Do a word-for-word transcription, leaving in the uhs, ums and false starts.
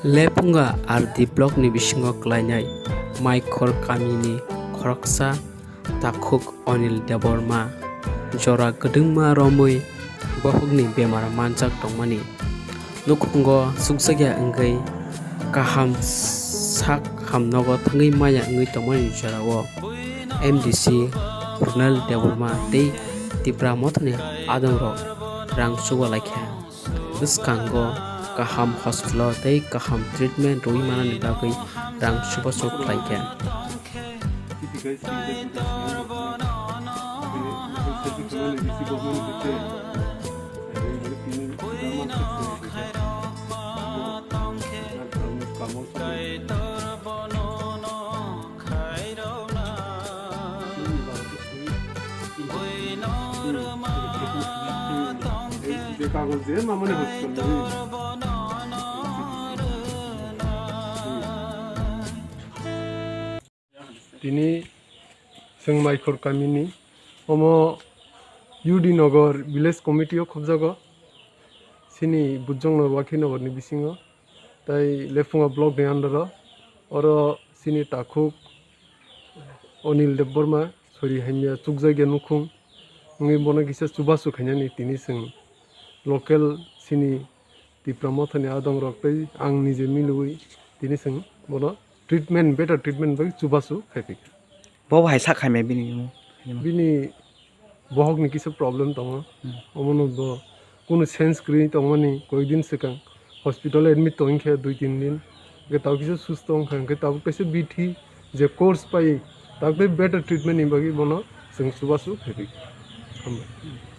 Lephunga R D block ni bisingo klainai Maikhor kamini khoroksa takhuk Onil Debbarma jora kwdwngma romwi bohokni bemar manjak tongmani nukhungo chukjakya wngwi kaham sak hamnogo thangwi maya wngwi tongmani jorao M D C Ronel Debbarma tei Tipra Mothani adongrok rang chuba laikha. Bwskango kaham hospital tei kaham treatment rwui manani bagwi rang chubachu khlaikha. Tini chwng Maikhor kamini omo U D Nagar Village Committee o khobjago, chini Bujong Nagar, Wakhi Nagar ni bisingo. Tai Lephunga block ni under o, oro chini takhuk Onil Debbarma sori hamya chukjakya nukhung wngwi bono kisa chubachu khainani tini chwng local chini Tipra Mothani adongrok tei ang nije milwi tini chwng bono treatment, better treatment bai chubachu khaiphikha. Bo bo hai sak khaimai bini imo. Bini bohokni kisa problem tongo. Hmm. Omono bo kunu sense kwrwi tongmani koyekdin swkang hospital admit tongkhe dui tin din. Hwnkhe tabuk kisa susto wngkha, hwnkhe tabuk kaisa bithi je course pai tabuk tei better treatment ni bagwi bono chwng chubachu khaiphi. Hambai.